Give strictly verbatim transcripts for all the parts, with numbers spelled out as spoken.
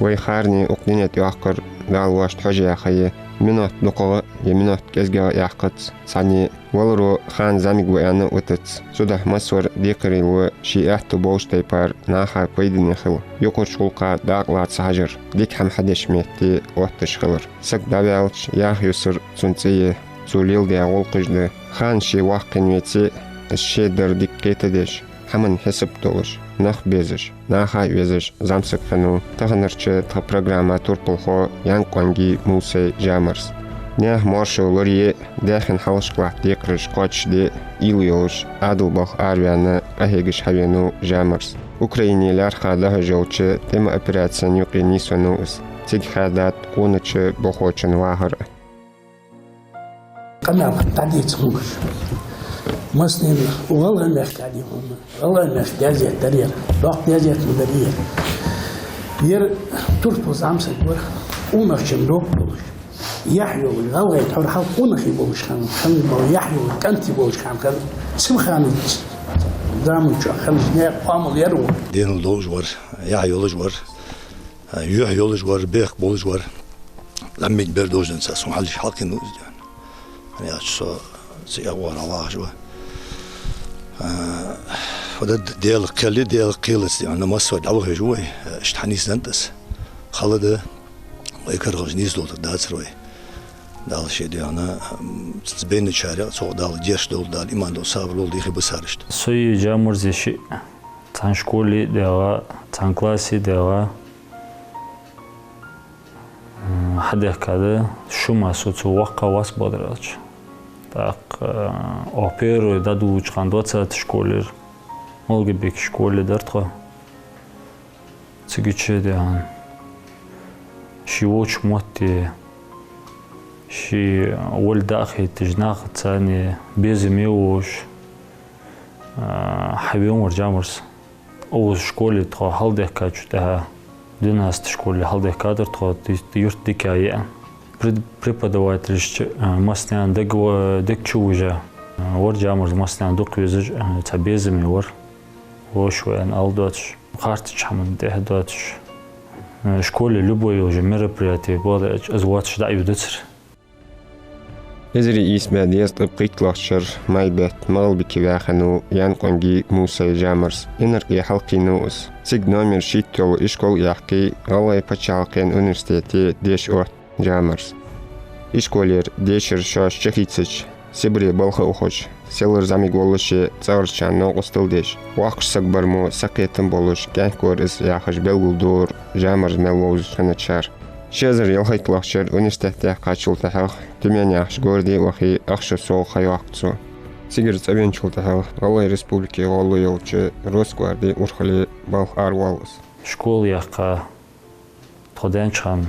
Вай харни укх дунен тӀа йоаккхар Дала вайшта хьожаяьха я. Минот дукхагӀа е минот кӀезигагӀа яьккхац цхьанне. Валаро хана зӀамига ва аьнна оттац. Цудухьа массавар декхарийла ва ший аьттув болча тайпара наха пайдане хила. Юкъарча гӀулакха дакъа ла ца хьажар, дика хӀама хьадеш метте отташ хилар. Саг дӀаваьлча, яха юсар цун цӀи я, цо леладаь гӀулакхаш да. Ханна ше воккха хинна веце, из ше дар дика кхетадеш, хӀаман хьисап долаш, нах безаш, наха а везаш зӀамсаг хиннав таханарча тха программа турпалхо Янкъонгий Мусай Жамарс. Наьха моаршо лорае, даьхен хьалхашка латта декхараш кхоачашде уйла йолаш, Ӏаьдала балха араваьнна, къахьегаш хьавенав Жамарс. Украине лаьрххӀа дӀахьош йолча тӀема операцен юкъе нийсвеннав из. Цига хаьдад къонача болхлочун вахар а. Къамаьл дӀадийца хӀумаш. Массанена гӀалгӀай мехка дий хӀума. ГӀалгӀай мехка газет дар ер. Доккха газет ма дар ер. Ер турпал зӀамсаг вар, къонахчун дог болаш, яхь йолаш, гӀалгӀай тхьовра хьалха къонахий болаш хиннаб, хиннаб яхь йолаш, кӀантий болаш хиннаб. Цу хана заман чу хиннача наькъа къамаьл яр вар. Денал долаш вар, яхь йолаш вар. Юхь йолаш вар, бехк болаш вар. ЗӀамига бер долаш денз сона хьалхашка хьалкхийнав из, дий хьона. ХӀана аьлча со цу эгӀара вахаш ва. А, хӀаьта Даьла кхел я, Даьла кхелаца, дий хьона, массавар дӀавахийташ ва вай. Иштта хьанийсденнад из. Хала да, вай карагӀалаш нийсдолаш дацар вай. Дала ше, дий хьона, м, цунца байначарех цох Дала гешт долда, Дала иман долда, сабар лолда, дехе бисарашта. Сои Жамарзи шиъ цхьан школе дегӀа, цхьан классе дегӀа. М, хьадехкад шума со цо воккхагӀа вац бадаралча. ТӀаккха, э, оаха первый дӀадолалуча хана двадцатой школера, Малгобека школе дар тхо. Цига чу, дий хьона, ше волча метте, ше волга дӀахайташ, нахаца цхьана безаме волаш, а, хьавенавар Жамарс. Укхаза школе тхо хьалдехкачул тӀехьагӀа, двенадцатой школе хьалдехкадар тхо, ди-, юрт дика яь. Пред-, преподавателашца, а, массанена дег-, дег чу вижа, а, вар Жамарс, массанена дукха везаш, а, цхьа безаме вар. Воша ва аьнна ала доацаш, харцача хӀаман тӀехьа доацаш. А, школе любой йолча мероприяте, бакъда аьлча, из воацаш дӀа а ю дацар. Эзар ийс бӀаь дезткъа пхийттлагӀча шера май бетта МагӀалбике ваь хиннав Янкъонгий Мусай Жамарс. Инаркъе хьалкхийнав из. Цига номер шийтта йола ишкол а яьккхе, ГӀалгӀай паччахьалкхен университете деша отт Жамарс. Ишколера дешар шоаш чухийцача, Сибре балха ухаш, селлара зӀамига воллаше, цӀагӀарчарна новкъостал деш, воккхача сага бар мо сакхетам болаш кӀаьнк вар из яхаш белгалдора Жамарс мел вовзаш хинначар. Ши эзар ялхайттлагӀча шера университет тӀа кхаччалца тӀехьагӀа Тюмень яхача городе а вахе, ахча совгӀа ха йоаккх цо. Цигара цӀавеначул тӀехьагӀа ГӀалгӀай Республике гӀолла йолча Росгвардии урхале балха аравоал из. Школа яьккха тхо даьннача хана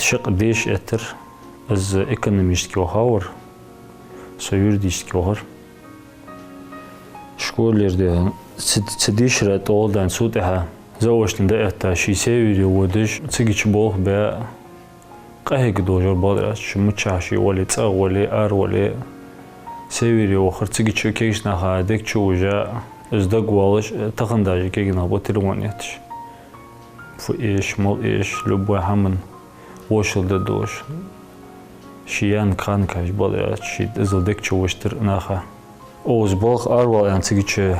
шаккха деша эттар, из экономически вахавар, со юридически вахар. Школера, дий хьона, цу, цу дешара тӀагӀолла даьнна цул тӀехьагӀа заочно дӀаэтта, ший севере водаш, цига чу болх бе, къахьега долаш вар, бакъда аьлча, мичахьа ше вале, цӀагӀа вале, ара вале, севере вахар, цига чу кегийча наха дег чу вижа, из дагавоалаш, тахан даже кегий нах ба телефон етташ. Фу эш, мала эш, любой хӀаман вошал да долаш. Ший яьнна кхаьнна кхаьча, бакъда аьлча, ший иззал дег чу вуштар наха. Укхаза балха аравала аьнна цига чу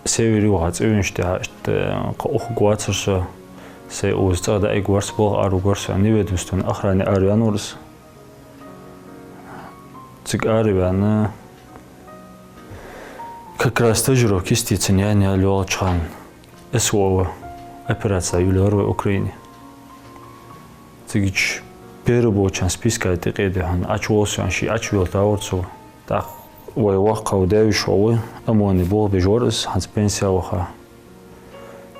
севере ваха цӀавеначул тӀехьагӀа, иштта кхы ухаргвацар со, сай укхаза цӀагӀа дӀаэгаварца, балха араваргвар со аьнна, неведомственни охране араваьннавар из. Цига араваьнна, как раз стажировка йисте цун яьнна яла йолча хана, СВО операци йолаяр вай Украине. Цига чу первый болчарна списка тӀа къе, дий хьона, Ӏочувоал со аьнна, ше Ӏочувелла товар цо. ТӀаккха вай воккхагӀа даь-веший воӀ ва, ОМОНе болх беш вар из, хӀанз пенсе ваха.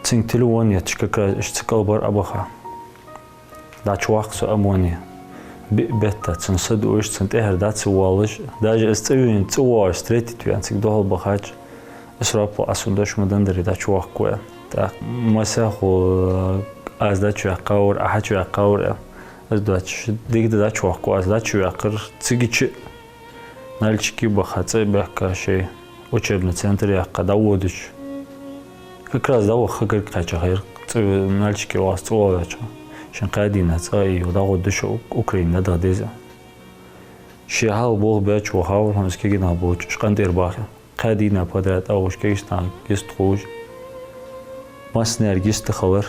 Цунга телефон етташ, как раз иштта цу кӀал бар Ӏобаха. ДӀачуваккха со ОМОНе. Биъ бетта цун са дуаш, цун тӀехьара дӀа ца воалаш, даже из цӀавена, цӀавоагӀаш встретить ве аьнна цига духьал бахача, из раппа Ӏа сона дош ма деннадаре, дӀачуваккха ва аьнна. ТӀаккха массехула, аз дӀачуваьккхавар, Ӏа хьачуваьккхавар аьнна. Из доацаш, дика да, дӀачуваккха ва аз, дӀачуваьккхар, цига чу Нальчике баха, цӀа а баьхка, шоай учебный центр яьккха дӀаводача. Как раз дӀаваха ха гарга кхаьча хилар. цӀи Нальчике оаз цӀи оалача, шин кхаь дийнахьа цӀа а йо, дӀагӀоргда шо Украине, дӀадаха деза. Ший хьал болх беча вахавар хьона из кегий нах болча, уж къинтӀера бахе. Кхаь дийнахьа подряд а уж кегийча наха гест хулаш. Массанега гест хилар.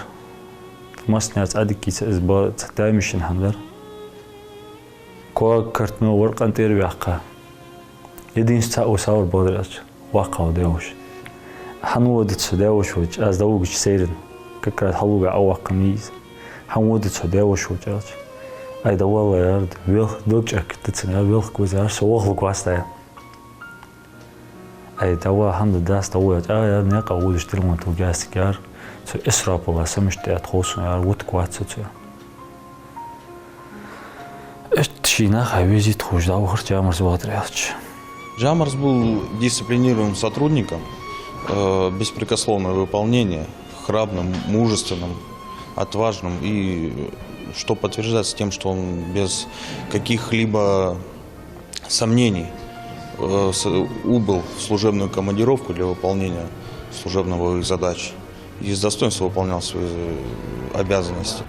Массанега цхьа дикка ца из ба, цхьа тамашийна хӀама дар. Коа картно вар къинтӀера ваьккха. Единственный цхьа ус хьавар, бакъдар аьлча, ваккха ва даь-воша. Хьан вода цу даь-вошача, аз дӀавугача сайран, как раз хьалуга а ваккха мийз. Хьан вода цу даь-вошача аьлча. Ай, дӀавала, яр, велх, дог чӀаккхийтта цунна, яр, велх гваз, яр, со вахалургвац, яр. Ай, дӀавала, хӀама да дац, дӀавала, яр, а, яр, наькъа водаш дермонтал гастик, яр. Цу Исрапила са мишта тӀехьа тхо сона, яр, вутка вац со цу. Иштта ший наха везийта ховш дӀавахар Джамарз, бакъдар аьлча. Джамарз был дисциплинированным сотрудником, э, беспрекословное выполнение, храбрым, мужественным, отважным, и, э, что подтверждается тем, что он без каких-либо сомнений, э, с-, убыл в служебную командировку для выполнения служебных боевых задач и с достоинством выполнял свои, э, обязанности.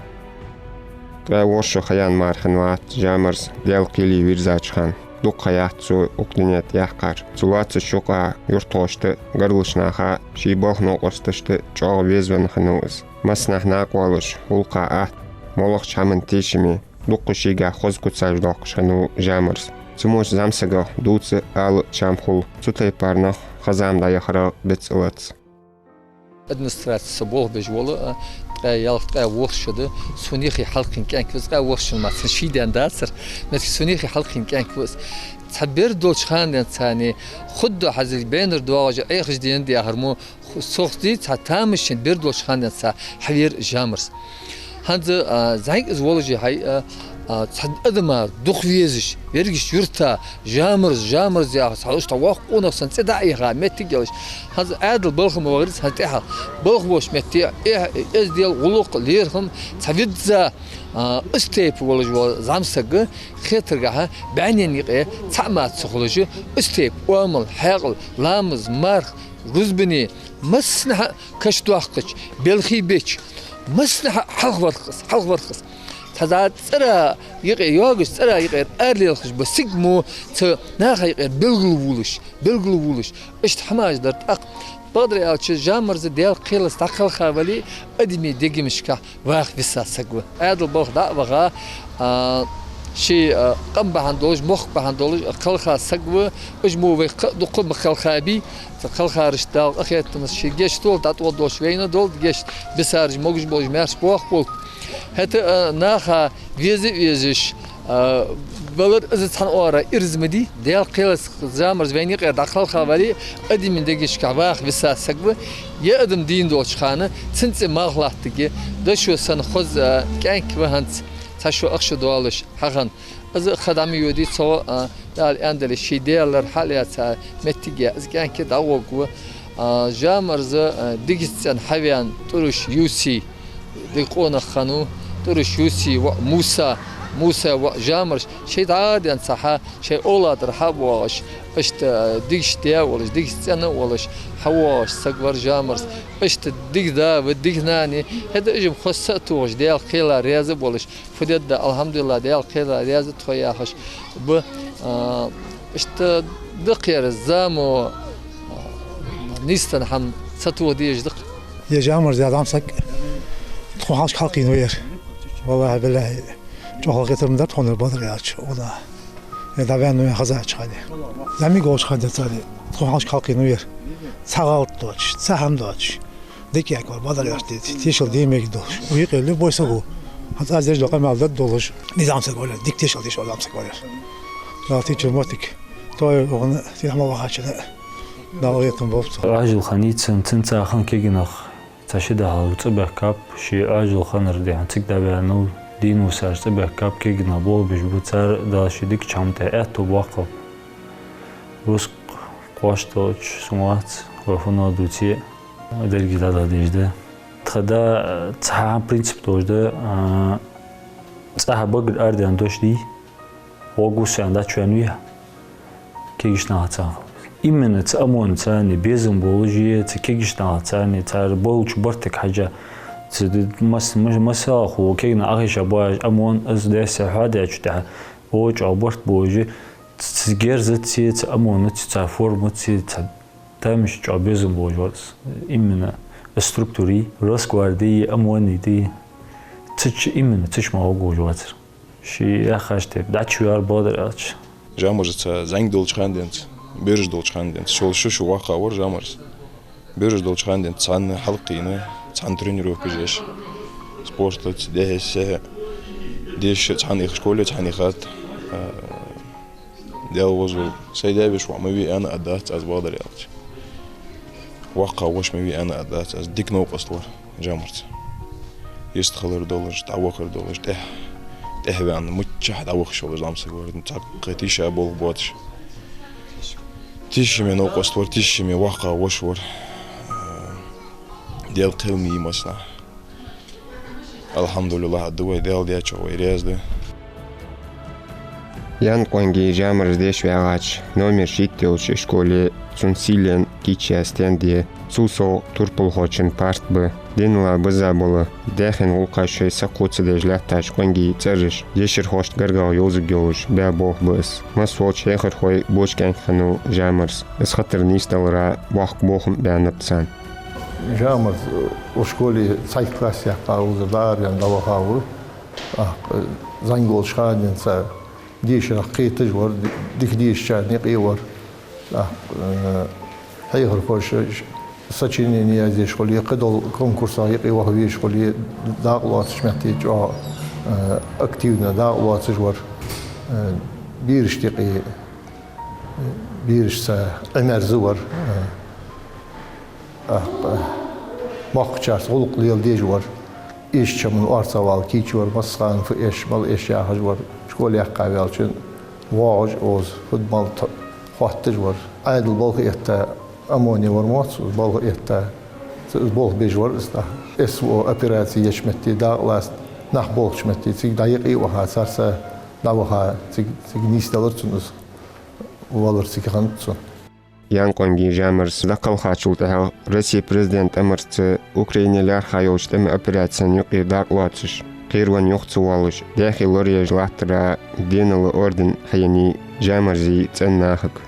Ткъаь ворхӀ шу ха яьнна мара хинна вац Джамарз Даьла кхеле вийрзача хана. Дукха ха яц цо укх дунен тӀа яьккхар. Цу лоацача юкъа юртахошта, гаргарча наха, ший балха новкъосташта чӀоагӀа везавенна хиннав из. Массанахьа накъавоалаш, гӀулакха атта, моллагӀча хӀаман тешаме, дукха шийгахьа хоза куцаш доаккхаш хиннав Джамарз. Цу мо зӀамсагах дувца, ала чам хул. Цу тайпара нах ха-зама дӀаяхара бицлац. Администраци со болх беш вола, а, ткъаь ялх, ткъаь ворхӀ шу да, сона юхе хьалкхийна кӀаьнк ва из, ткъаь ворхӀ шу мара цун ший даьна дацар, метка сона юхе хьалкхийна кӀаьнк ва из. Цхьа бер долча хана денз царна худда хьазиг бенар доагӀаш, Ӏехаш дена дехар мо, ху-, сохди цхьа тамашийна бер долча хана денз цар хьавера Джамарз. ХӀанз, а, зӀамига из волаш хьай, а, а, цхьа адамар дукха везаш, верригача юрта Джамарз, Джамарз яхаш, цхьа уж тха воккха къонах санна цӀи дӀа а яха, моттиг йолаш. ХӀанз Ӏаьдала балха ма вагӀар из, хӀанз тӀехьа балха волча метте, эхь, эздел, гӀулакх, лерхӀам, цхьа визза, а, из тайпа волаш вола зӀамсаг хетаргахьа, бӀаьнен юкъе цхьа а ма ца хулаш, из тайпа оамал, хьаькъал, ламаз, марха, рузбане, массанахьа кашдоаккхача, белхий беча, массанахьа хьалхаварх из, хьалхаварх из. Цхьа цӀера юкъе йоагаш, цӀера юкъера аралелхаш ба сиг мо цу наха юкъера белгалвувлаш, белгалвувлаш. Иштта хӀамаш дар тӀаккха. Бакъдар аьлча, Джамарз Даьла кхелаца дӀакхелха вале а, адамий дегашкахь ваха виса саг ва. Ӏаьдала балха дӀа а ваха, а, ший, а, къам бахьан долаш, мохк бахьан долаш, а, кхелха саг ва, уж мо вай кхы а дукха ма кхелхабий, цу кхелхарашта Дала къахетамца ший гешт долда, дӀатӀадолаш вайна долда гешт, бисараш могаш болаш маьрша боахаболба. ХӀаьта, а, наха веза а везаш, а, валар из цхьан оагӀора ираз ма дий, Даьла кхелаца Джамарз вайна юкъера дӀакхелха вале а, адамий дегашкахь ваха виса саг ва, е адам дийна долча хана, цун цӀи малх латтаргья, дошо санна хоза, а, кӀаьнк ва хӀанз, цхьа шу ах шу доалаш хьахинна. Из ха дӀа ма йодий цо, а, Дала аьннадале, ший даьлар хьалаьца моттиг я, из кӀаьнк дӀагӀоргва. А, Джамарз, а, дикача цӀен хьавена тӀураш Юси, дика къонах хиннав, тӀураш Юси воӀ Муса, Муса воӀ Джамарз, шоай дӀа а денз цхьа хьа, шоай овладар хьа а воагӀаш, иштта, а, дикача даь а волаш, дикача цӀен а волаш, хьавоагӀаш саг вар Джамарз. Иштта дика да ва, дика нана я, хӀаьта уж-м хоза са а тохаш, Даьла кхела раьза а болаш, фу дергда, алхьамдулиллахӀ, Даьла кхела раьза тхо яхаш ба, а, иштта да-кх ер заман, а, нийсденна хӀама ца тоха дезаш да-кх. Е Джамарз яха зӀамсаг тхона хьалхашка хьалкхийна ва ер. ВаллахӀи-биллахӀи, чӀоагӀа халахетар ма дар тхона, бакъдар аьлча, валлахӀи. Е дӀаваьнна ва хозача хана. ЗӀамига волча хана денз цар тхона хьалхашка хьалкхийна ва ер. Цхьа гӀалат доацаш, цхьа хӀама доацаш. Дика яхар, бакъдар аьлча, де-, тешал де мегаш долаш. Укх юкъе любой саг ва. ХӀанз аз деш дола къамаьл дергдолаш, низам саг вале, дика тешал деш вола зӀамсаг вале. Дала тийнача моттиг тохе, укхунна тӀехьа ма вахачунна Дала къахетам болба цох. Ӏажал хиннай цун, цунца хинна кегий нах цхьа ши дехьа цӀи баьхкаб, ше Ӏажал хиннар дехьа цига дӀаваьннав, дийна висараш цӀи баьхкаб, кегий нах болх беш ба, цар Дала ший дикача хӀама тӀа аьттув боаккхалба. Рузкъа кхоачаш долча сона вац, вай фуннагӀа дувце а, деррига дӀадахьа дезаш да. Тха да, цхьа принцип долаш да, а, цӀагӀа багара арадаьнна дош дий, гӀоргва со аьнна дӀачуваьнна вий хьо, кегийча нахаца. Именно цу ОМОНаца безам болаш е, цу кегийча нахаца, цар болча бартага хьежжа, Цу ди-, мас-, мас-, масала хӀу кегийна Ӏохайша боагӀаш ОМОН, из даьсса хьоадаьчул тӀехьагӀа, о чӀоагӀа барт болаш, ц-, цу герзацеи, цу ОМОНацеи, цу формацеи, цу тамашийна чӀоагӀа безам болаш вар из. Именно из структури, Росгвардии, ОМОНи, цу чу именно, цу чу мара гӀоргволаш вацар. Ший яххаш тайпа дӀачувоагӀар, бакъдар аьлча. Жамарзаца зӀамига долча хана денз, бераш долча хана денз, шел шу-шу воккха вар Жамарз. Бераш долча хана денз цхьана хьалкхийна, цхьана тренировкаш еш, спортаца, дехьа-сехьа, деша цхьана ихар, школе цхьана ихар. А, Даьла возал, сай даь-веший воӀ ма вий аьнна а дац аз, бакъдар аьлча. Воккха воша ма вий аьнна а дац аз, дика новкъост вар Жамарз. Йистхилар долаш, дӀавахар долаш, тӀехьа, тӀехьа ваьнна, миччахьа дӀавахаш волаш зӀамсаг вар, цхьаккха тиша болх боацаш. Тиша ма новкъост вар, тиша ма воккха воша вар. Даьла кхел ма йий массанахьа. АлхьамдулиллахӀ, Ӏа да вай, Даьла даьчох вай раьза да. Янкъонгий Жамарз деша ваьгӀача, номер шийтта йолча школе цун сийлен кийчъяь стенд я. Цул совгӀа турпалхочун парт ба. Денала бизза бола, даьхен гӀулакхаш шоай сакхо ца деш лаьттача къонгий цӀераш дешархошта гаргагӀа йовзаргйолаш баь болх ба из. Масса волча хьехархой бочкъаьнк хиннав Жамарз. Из хатар нийсдалара боккха бохам баьннаб царна. Жамарз, э, укх школе цхьайтта класс яьккха, укхазара дӀаараваьнна дӀаваха ва. ТӀаккха, э, зӀамига волча хана денз дешарах кхеташ вар, ди-, дика дешачарна юкъе вар. ТӀаккха, э, хьехархоша ш-, сочинени яздеш хуле, кхыдола конкурсах юкъе ваха везаш хуле, дакъа лоацача метте чӀоагӀа, э, активно дакъа лоацаш вар. Э, берашта юкъе, э, берашца Ӏимерза вар. Э, ТӀаккха боккхачарца гӀулакх леладеш вар. Эшача хӀаман орцагӀвала кийча вар, массахана фу эш, мала эш яхаш вар. Школа яьккха ваьлча воагӀаш укхаза, фуд-мала т-, хотташ вар. Ӏаьдала балха этта, ОМОНе вар моц, балха этта, ц-, болх беш вар из тӀаккха. СВО операци еча метте дакъа лаца, нах болхача метте цига дӀа юкъе а ваха, царца дӀаваха, цига, цига нийсделар цунна из, валар цига хиннад цун. Янкъонгий Жамарз дӀакхалхачул тӀехьагӀа Россе президента амарца Украине лаьрхӀа йолча тӀема операцен юкъе дакъа лоацаш, кхеравенна юха ца воалаш, даьхе лораеш латтара денала орден хьаенай Жамарзий цӀен нахага.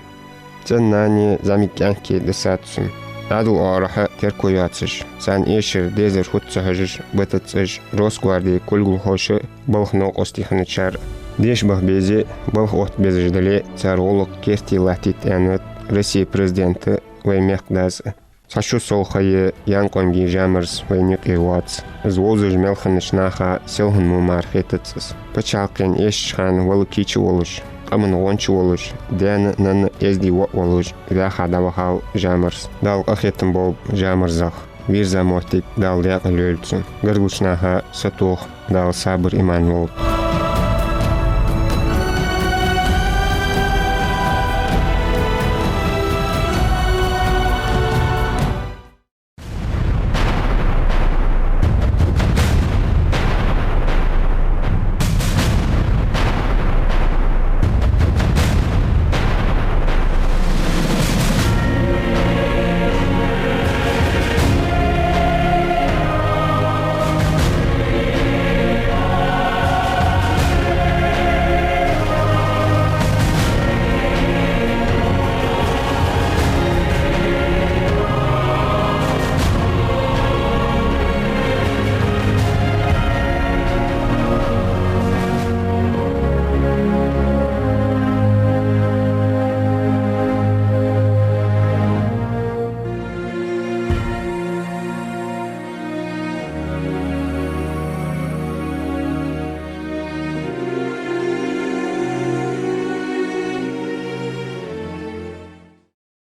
ЦӀен нани зӀамига кӀаьнки дисад цун. Ӏаьдала оагӀорахьа терко йоацаш, царна эшар, дезар хӀуца ца хьожаш, бата цӀаш, Росгвардии кулгалхоша, балха новкъостий хинначар. Деша баха безе, балха отта безаш дале, цар гӀулакх керте латтийта аьннад Россе президента вай мехкдас. Цхьа шу совгӀа ха я, Янкъонгий Жамарз вайна юкъе воаца. Из вовзаш мел хиннача наха селхан мо мара хетац из. Паччахьалкхен эшача хана вала кийча волаш, къаман гӀонча волаш, даьна, нанна эздий воӀ волаш, ваьха дӀавахав Жамарз. Дала къахетам болба Жамарзах. Вийрза моттиг Дала даькъала йойла цун. Гаргарча наха сатоха Дала сабар-иман лолда.